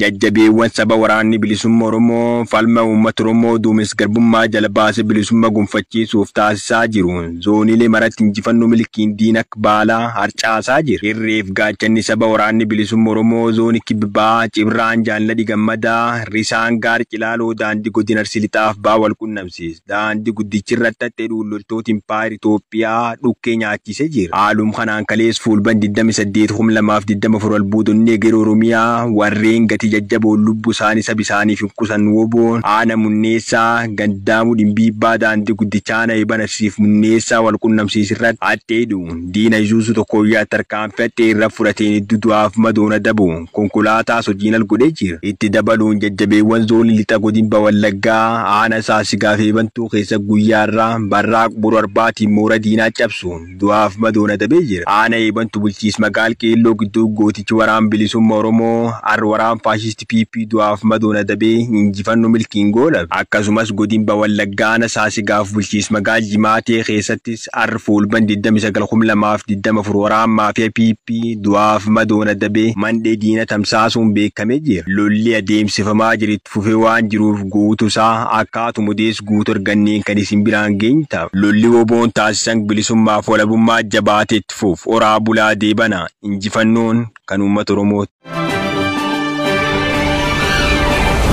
Jajjabeewwan saba waraanni bilisummaa Oromoo falma uummata Oromoo duumessa garbummaa jala baasee bilisummaa gonfachiisuuf taasisaa jiru. Zooniilee maratti injifannoo milkiin diina akka baalaa harcaasaa jira. Irreef gaachanni saba waraanni bilisummaa Oromoo zoonii kibbaa Cibraan Jaalladhi Gammadaa Risaan Gaar Cilaaloo daandii godina Arsii Lixaaf ba'aa wal qunnamsiisa. Daandii guddichi irratti haxxee loltoota Impaayir Itoophiyaa dhukkee nyaachisee jira. Haaluma kanaan kalees fuulban 28 2024 albuudonni egeree Oromiyaa warreen gatii jajjaboon lubbuu isaanii saba isaaniif hin qusannu woboon aana munneessaa gandaamuu dhimbiibbaa daandii guddicha aana eeban Arsiif munneessaa wal qunnamsiisa irratti haxxee dhuun diina Isuuzu tokkoyyaa tarkaanfii haxxee irra fudhateen iddoo du'aaf madoona dabu konkolaataa sochiin al godhee jira. Itti dabaluun jajjabeewwan zoonii lixa godina Wallaggaa aana saasigaa fi eebantuu keessa guyyaarraa barraaq boru arbaatiin moora diinaa cabsuun du'aaf madoona dabee jira. Aana eebantu bulchiis magaal qeelloo gidduu gootichi waraan bilisummaa Oromoo har waraan faashisti PP du'aaf madoona dabee injifannoo milkiin goolabe. Akkasumas godina Wallaggaa aana saasigaaf bulchiis magaal jimaatee keessattis har fuulban 29,2024 waraan maafiyaa PP du'aaf madoona dabee mandhee diina tamsaasuun beekamee jira. Lolli adeemsifamaa jirutti fufee waan jiruuf guutuusaa akkaatuma odees guutuu arganneen kan isin biraan geenyu ta'a. Lolli woboon taasisan bilisummaaf walabummaa jabaatee itti fuuf oraa bulaa deebana injifannoon kan uummata Oromooti.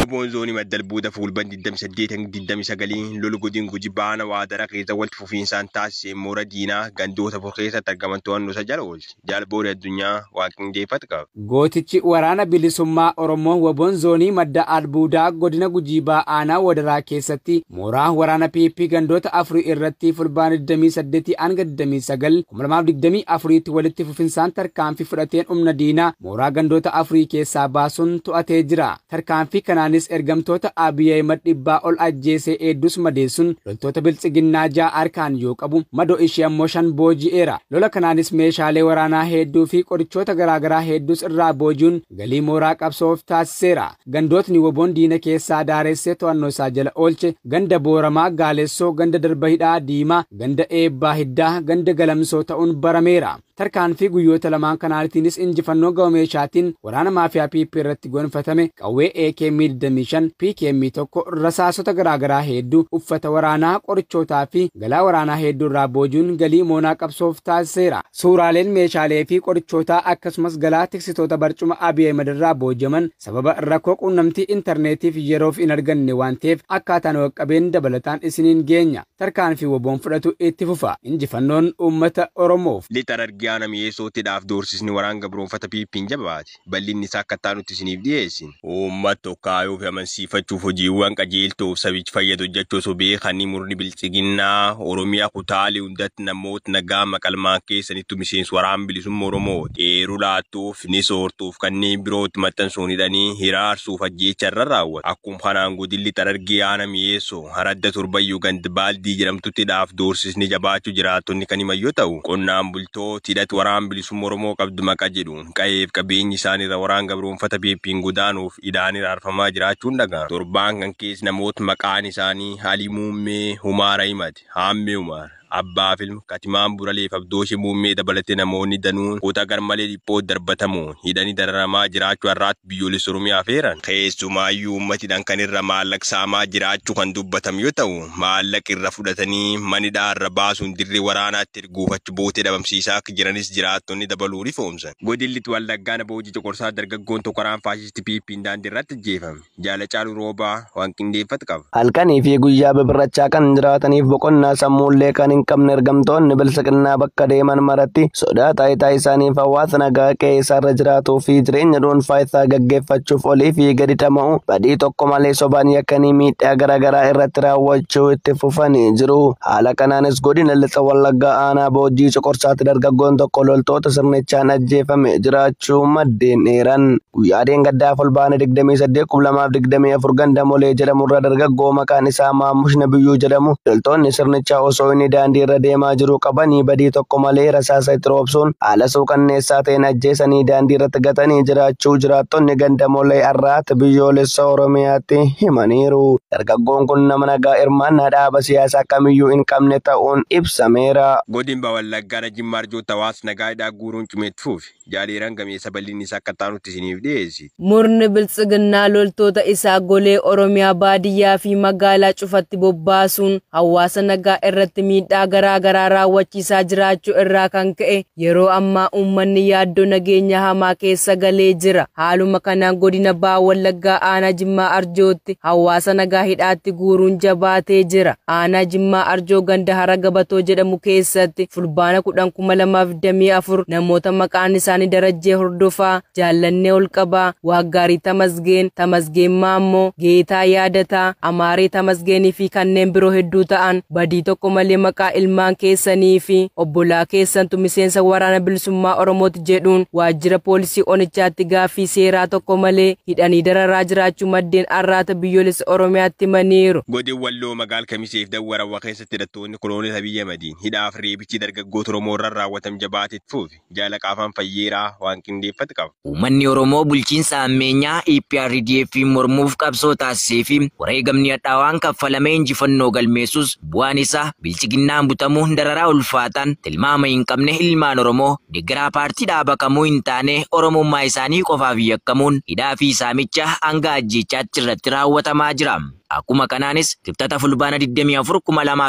Woboon zoonii madda fuulban 28-29 lol godin guji baana waadara keessa walitti fufiinsaan taasisee moora diinaa gandoota afur keessatti argaman to'annoo isa jala oolche. Jaalboori addunyaa waaqindeeffatu qaba. Gootichi waraana bilisummaa Oromoo woboon zoonii madda albuudaa godina Gujii Ba'aanaa Wadaraa keessatti mooraa waraana PP gandoota afurii irratti fulbaana 28 hanga 29 2024 walitti fufinsaan tarkaanfii fudhateen humna diinaa mooraa gandoota afurii keessaa baasuun to'atee jira. Tarkaanfii kanaanis ergamtoota Abiy Ahimad dhibbaa ol ajjeesee hedduus madeessuun loltoota biltsiginnaa ja'a harkaan yoo qabu madoo ishee ammoo 5 booji'eera. Lola kanaanis meeshaalee waraanaa hedduu fi qorichoota garaagaraa hedduus irraa booji'uun galii mooraa qabsoof taasiseera. Gandootni woboon diina keessaa daaressee to'annoo isaa jala oolche ganda Booramaa Gaalessoo, ganda Darba Hidhaa Diimaa, ganda Eebbaa Hiddaa, ganda Galamsoo ta'uun barameera. Tarkaanfii guyyoota lamaan kanaatiinis injifannoo gama meeshaatiin waraana maafiyaa PP irratti gonfatame qawwee AKM 25 PKM 1 rasaasota garaagaraa hedduu uffata waraanaa qorichootaa fi galaa waraanaa hedduu irraa booji'uun galii moonaa qabsoof taasiseera. Suuraaleen meeshaalee fi qorichootaa akkasumas galaa tiksitoota barcuma Abiy Ahimad irraa booji'aman sababa rakkoo quunnamtii intarneetiif yeroof hin arganne waan ta'eef akkaataan qaqqabeen dabalataan isiniin geenya. Tarkaanfii woboon fudhatu itti fufa. Injifannoon uummata Oromoof. Lixa Harargee aana mi'eessootiidhaaf doorsisni waraan gabroonfata PP'n jabaate. Bal'inni isaa akka taanutti isiniif dhiyeessin. Uummata tokkaayuu fi amansiifachuuf hojiiwwan qajeeltoof sabichi fayyadu hojjechuu osoo beekanii murni bilchiginnaa Oromiyaa kutaalee hundatti namoota nagaa maqalmaan keessanittu miseensa waraan bilisummaa Oromoo xeeruu laattuuf ni soortuuf kanneen birootti maxxansuun hidhanii hiraarsuuf ajjeecha irra raawwatu. Akkuma kanaan godinni lixa Harargee aana mi'eessoo haradda torbayyuu gandi baaldii jedhamtuttidhaaf doorsisni jabaachuu jiraattonni kan himan yoo ta'u qonnaan bultoota hidhati waraan bilisummaa Oromoo qabdu maqa jedhuun qa'eef qabeenyi isaaniirra waraan gabroonfata PP'n godaanuuf hidhaan hiraarfamaa jiraachuun dhaga'ama. Torbaan kan keessa namoota maqaan isaanii Alii Muummee Humaara himate, Haammee Humaara, Abbaa Filma, Katimaan Buraleef Abdooshee Muummee dabalatee namoonni danuun kutaa garmalee dhiphoo darbatamuun hidhanii dararamaa jiraachuu har'aatti biyyoolessa Oromiyaa feeran. Keessumaayyuu uummatiidhaan kan irra maallaqa saamaa jiraachuu kan dubbatamu yoo ta'u maallaqa irra fudhatanii manidhaa irra baasuun dirree waraanaatti erguuf achi bootee dhabamsiisaa akka jiranis jiraattonni dabaluu rifoomsan. Godilli Wallaggaa boojii coqorsaa dargaggoon tokko karaan faashisti PP'n daandii irratti ajjeefame. Jaala Caaluu Roobaa waan qindeeffatu qaba. Halkanii fi guyyaa bibirrachaa kan jiraataniif boqonnaa sammuullee kan hin qabne ergamtoonni biltsiginnaa bakka deeman maratti sodaa taayitaa isaaniif hawaasa nagaa qe'ee isaarra jiraatuu fi jireenya dhuunfaa isaa gaggeeffachuuf olii fi gadi dhama'u badii tokko malee sobaan yakkanii miidhaa garaagaraa irratti raawwachuu itti fufanii jiru. Haala kanaanis godina lixa Wallaggaa aanaa boojii coqorsaatti dargaggoon tokko loltoota sirnichaan ajjeefame jiraachuu maddeen dheeran. Guyyaa dheengaddaa fulbaana 28 2024 ganda Molee jedhamurra dargaggoo maqaan isaa Maammush Nabiyyuu jedhamu loltoonni sirnichaa osoo inni daandii daandii irra deemaa jiru qabanii badii tokko malee rasaasa itti roobsuun haala suukanneessaa ta'een ajjeesanii daandii irratti gatanii jiraachuu jiraattonni ganda Molee Arraat biyyoolessa Oromiyaatti himaniiru. Dargaggoon kun nama nagaa hirmaannaa dhaaba siyaasaa kamiyyuu hin qabne ta'uun ibsameera. Godin Wallaggaa Jimmaa Arjoota hawaasa nagaa hidhaa guuruun cimeetti fufi. Jaaleeraan gameessa bal'inni isaa akka taanutti isiniif dhiyeessi. Murni biltsiginnaa loltoota isaa golee Oromiyaa baadiyyaa fi magaalaa cufatti bobbaasuun hawaasa nagaa irratti miidhaa garaa garaa raawwachiisaa jiraachuu irraa kan ka'e yeroo ammaa uummanni yaaddoo nageenya hamaa keessa galee jira. Haaluma kanaan godina Baha Wallaggaa aanaa Jimmaa Arjootti hawaasa nagaa hidhaatti guuruun jabaatee jira. Aanaa Jimmaa Arjoo ganda Hara Gabatoo jedhamu keessatti fulbaana 10,2024 namoota maqaan isaanii Darajjee Hordofaa, Jaallannee Olqabaa, Waaggaarii Tamasgeen, Tamasgeen Maammoo, Geetaa Yaadataa, Amaaree Tamasgeenii fi kanneen biroo hedduu ta'an badii tokko malee maqaa ilmaan keessanii fi obbolaa keessantu miseensa waraana bilisummaa Oromooti jedhuun waajjira poolisii Onichaatti gaaffii seeraa tokko malee hidhanii dararaa jiraachuu maddeen Arraata biyyoolessa Oromiyaatti himaniiru. Godin Walloo magaal Kamiseef Dawwarawwa keessatti hidhattoonni koloonii Abiyyi Ahmadiin hidhaaf reebichi dargaggoota Oromoo irraan raawwatamu jabaatetti fufi. Jaalaqaafaan Fayyeeraa waan qindeeffate qaba. Uummanni Oromoo bulchiinsa ammeenyaa EPRDF mormuuf qabsoo taasisee fi wareegamni hadhaawaan kaffalamee injifannoo galmeessus bu'aan isaa bilchiginnaan butamuun dararaa ulfaataan tilmaama hin qabne ilmaan Oromoo deeggaraa paartii dhaaba kamuu hin taane Oromummaa isaanii qofaaf yakkamuun hidhaa fi saamicha hanga ajjeechaatti irratti raawwatamaa jira. Akkuma kanaanis kibxata fulbaana 24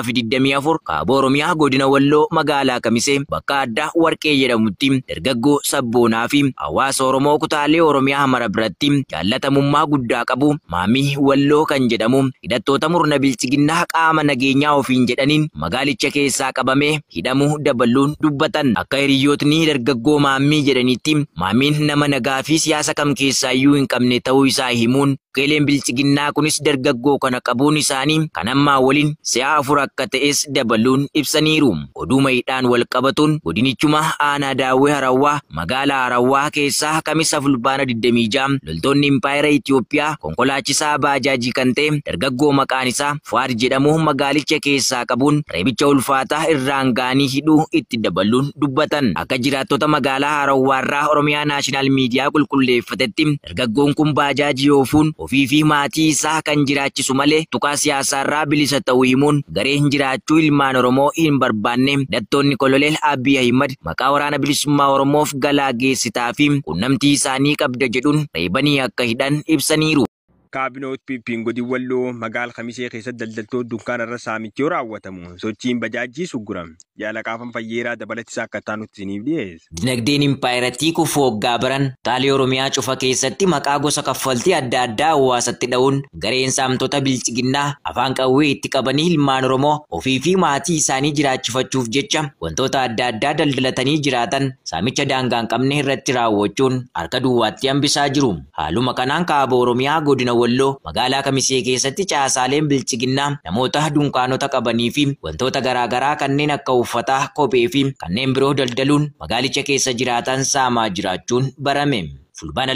2024 kaaba Oromiyaa godina Walloo magaalaa Kamisee bakka addaa Warqee jedhamutti dargaggoo sabboonaa fi hawaasa Oromoo kutaalee Oromiyaa mara biratti jaallatamummaa guddaa qabu Maamii Walloo kan jedhamu hidhattoota murna bilchiginnaa qaama nageenyaa ofiin jedhaniin magaalicha keessaa qabamee hidhamuu dabaluun dubbatan. Akka hiriyootni dargaggoo Maamii jedhanitti Maamiin nama nagaa fi siyaasa kam keessaayyuu hin qabne ta'uu isaa himuun qeeleen bilchiginnaa kunis dargaggoo kana qabuun isaanii kan ammaa waliin si'a afur akka ta'es dabaluun ibsaniiru. Oduu hidhaan wal qabatuun godinichuma aanaa Daawwee Harawwaa magaalaa Harawwaa keessaa kamisa fulbaana 26 loltoonni impaayera Itoophiyaa konkolaachisaa baajaajii kan ta'e dargaggoo maqaan isaa Fuwaad jedhamu magaalicha keessaa qabuun reebicha ulfaataa irraan ga'anii hidhuu itti dabaluun dubbatan. Akka jiraattota magaalaa Harawwaarraa Oromiyaa Naashinaal Miidiyaa qulqulleeffatetti dargaggoon kun baajaajii oofuun ofii fi maatii isaa kan jiraachisu malee tuqaa siyaasaarraa bilisa ta'uu himuun gareen jiraachuu ilmaan Oromoo hin barbaanne hidhattoonni koloneel Abiy Ahimad maqaa waraana bilisummaa Oromoof galaa geessitaa fi quunnamtii isaanii qabda jedhuun reebanii akka hidhan ibsaniiru. Kaabinoot Piippiin godin Walloo magaala Kamisee keessatti daldaltoota dunkaana irra saamichi yoo raawwatamu sochiin bajaajii suggurame. Jaalaqaafan Fayyeeraa dabalatisaa akka taanutti isiniif dhiyeessa. Dinagdeen impaayiratii kufuu hoggaa baran kutaalee Oromiyaa cufa keessatti maqaa gosa kaffaltii adda addaa hawaasatti dha'uun gareen saamtota bilchiginnaa afaan qawwee itti qabanii ilmaan Oromoo ofii fi maatii isaanii jiraachifachuuf jecha wantoota adda addaa daldalatanii jiraatan saamicha daangaa hin qabne irratti raawwachuun harka duwwaatti hambisaa jiru. Haaluma kanaan kaaba Oromiyaa godina Walloo magaalaa Kamisee keessatti caasaaleen bilchiginnaa namoota dunkaanota qabanii fi wantoota garaagaraa kanneen akka uffataa, kophee fi kanneen biroo daldaluun magaalicha keessa jiraatan saamaa jiraachuun barame. Fulbaana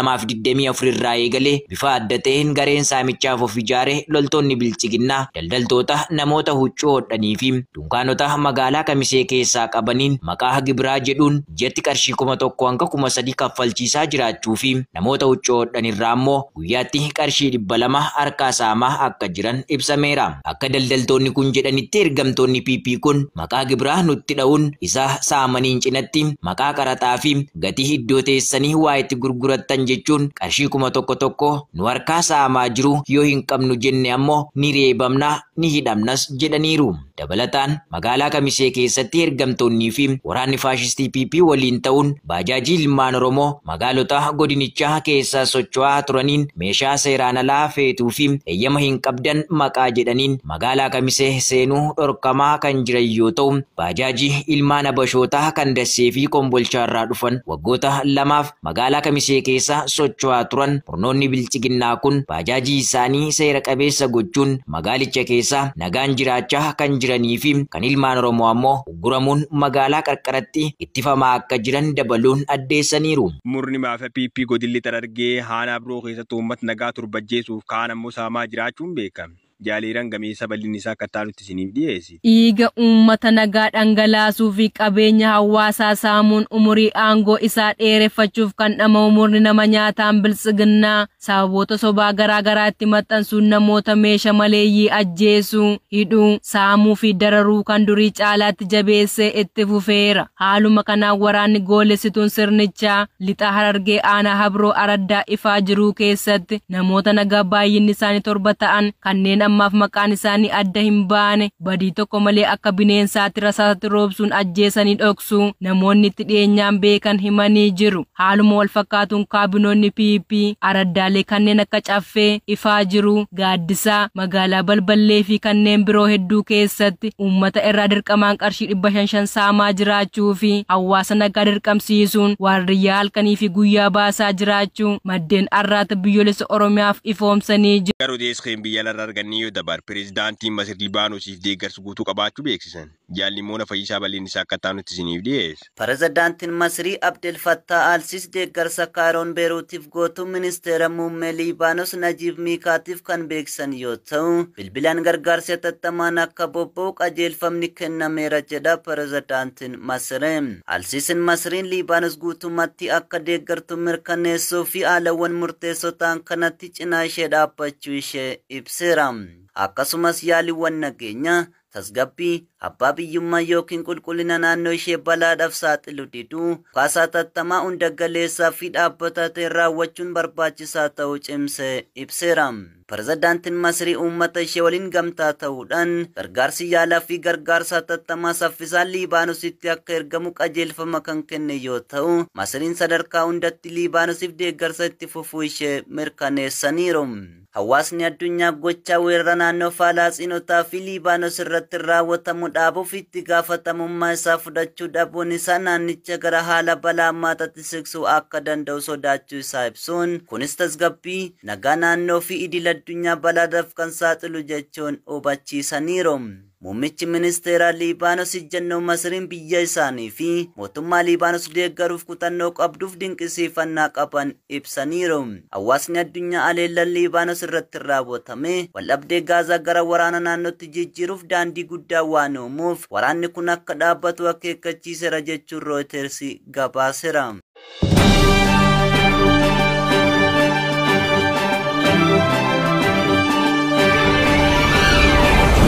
2,2024 irraa eegalee bifa adda ta'een gareen saamichaaf of ijaare loltoonni bilchiginnaa daldaltoota namoota huccuu hodhanii fi dunkaanota magaalaa Kamisee keessaa qabaniin maqaa gibiraa jedhuun ji'atti qarshii 1,000 hanga 3,000 kaffalchiisaa jiraachuu fi namoota huccuu hodhan irraa immoo guyyaatti qarshii 200 harkaa saamaa akka jiran ibsameera. Akka daldaltoonni kun jedhanitti ergamtoonni PP kun maqaa gibiraa nutti dha'uun isa saamaniin cinatti maqaa qaraxaa fi gatii iddoo teessanii waa itti gurgurattan jechuun qarshii 1,000 nu harkaa saamaa jiru yoo hin qabnu jenne ammoo ni reebamna ni hidhamnas jedhaniiru. Dabalataan magaalaa Kamisee keessatti ergamtoonnii fi waraanni faashistii PP waliin ta'uun baajaajii ilmaan Oromoo magaalota godinichaa keessa socho'aa turaniin meeshaa seeraan alaa feetuu fi eeyyama hin qabdan maqaa jedhaniin magaalaa Kamisee seenuu dhorkamaa kan jiran yoo ta'u baajaajii ilmaan Habashootaa kan Dassee fi Kombolchaarraa dhufan waggoota lamaaf magaalaa Kamisee keessa socho'aa turan murnoonni bilchiginnaa kun baajaajii isaanii seera qabeessa gochuun magaalicha keessa nagaan jiraachaa kan jiranii fi kan ilmaan Oromoo ammoo ugguramuun magaalaa qarqaratti ittifamaa akka jiran dabaluun addeessaniiru. Murni maafa PP godilli Harargee aanaa biroo keessatti uummata nagaa turbajjeesuuf kaan ammoo saamaa jiraachuun beekame. Jaaliiraan gameessa bal'inni isaa akka taanutti isiniif dhiyeessi. Dhiiga uummata nagaa dhangalaasuu fi qabeenya hawaasaa saamuun umurii aangoo isaa dheereffachuuf kan dhama'u murni nama nyaataan biltsiginnaa sababoota sobaa garaa garaatti maxxansuun namoota meesha maleeyyii ajjeesuu, hidhuu, saamuu fi dararuu kan durii caalaatti jabeessee itti fufeera. Haaluma kanaan waraanni goolessituun sirnichaa lixa Harargee aanaa Habroo araddaa ifaa jiruu keessatti namoota nagaa baay'inni isaanii 7 ta'an kanneen ammaaf maqaan isaanii adda hin baane badii tokko malee akka bineensaatti rasaasatti roobsuun ajjeesanii dhoksuu namoonni itti dhiyeenyaan beekan himanii jiru. Haaluma wal fakkaatuun kaabinoonni PP araddaalee kanneen akka Caffee, Ifaa Jiruu, Gaaddisaa, magaalaa Balballee fi kanneen biroo hedduu keessatti uummata irraa dirqamaan qarshii 500 saamaa jiraachuu fi hawaasa nagaa dirqamsiisuun waardiyyaa halkanii fi guyyaa baasaa jiraachuu maddeen arraata biyyoolessa Oromiyaaf ifoomsanii jiru. Garuu deeskeen biyya alarraa argannee yoo dabar pireezidaantiin Masir Libaanoosiif deeggarsa guutuu qabaachuu beeksisan. Jaalli Moona Fayyisaa bal'inni isaa akka taanutti isiniif dhiyeessa. Pireezidaantiin Masrii Abdel Fattah Alsiis deeggarsa Kaayiroon Beeruutiif gootu ministeera muummee Liibaanos Najiib Miikaatiif kan beeksisan yoo ta'u, bilbilaan gargaarsa hatattamaan akka bobba'u qajeelfamni kennameera jedha pireezidaantiin Masrii. Alsiisin Masriin Liibaanos guutummaatti akka deeggartu mirkaneessuu fi haalawwan murteessoo ta'an kanatti cinaa ishee dhaabbachuu ishee ibseera. Akkasumas yaaliiwwan nageenyaa, tasgabbii, abbaa biyyummaa yookiin qulqullina naannoo ishee balaadhaaf saaxilu diduu, kaasaa hatattamaa hunda galeessaa fi dhaabbata ta'e raawwachuun barbaachisaa ta'uu cimsee ibseera. Pireezidaantiin Masrii uummata ishee waliin gamtaa ta'uudhaan gargaarsi yaalaa fi gargaarsa hatattamaa saffisaan Liibaanositti akka ergamu qajeelfama kan kenne yoo ta'u, Masriin sadarkaa hundatti Liibaanosiif deeggarsa itti fufuu ishee mirkaneessaniiru. Hawaasni addunyaa gochaa weerara naannoo Falasxiinotaa fi Liibaanos irratti raawwatamu dhaabuuf itti gaafatamummaa isaa fudhachuu dhabuun isaa naannicha gara haala balaa hammaataatti siqsuu akka danda'u sodaachuu isaa ibsuun, kunis tasgabbii nagaa naannoo fi idil addunyaa balaadhaaf kan saaxilu jechuun hubachiisaniiru. Muummichi ministeeraa Liibaanos ejjennoo Masriin biyya isaanii fi mootummaa Liibaanos deeggaruuf kutannoo qabduuf dinqisiifannaa qaban ibsaniiru. Hawaasni addunyaa aleellan Liibaanos irratti raawwatame waldhabdee Gaazaa gara waraana naannootti jijjiiruuf daandii guddaa waan uumuuf waraanni kun akka dhaabbatu akeekkachiiseera jechuun Reuters gabaaseera.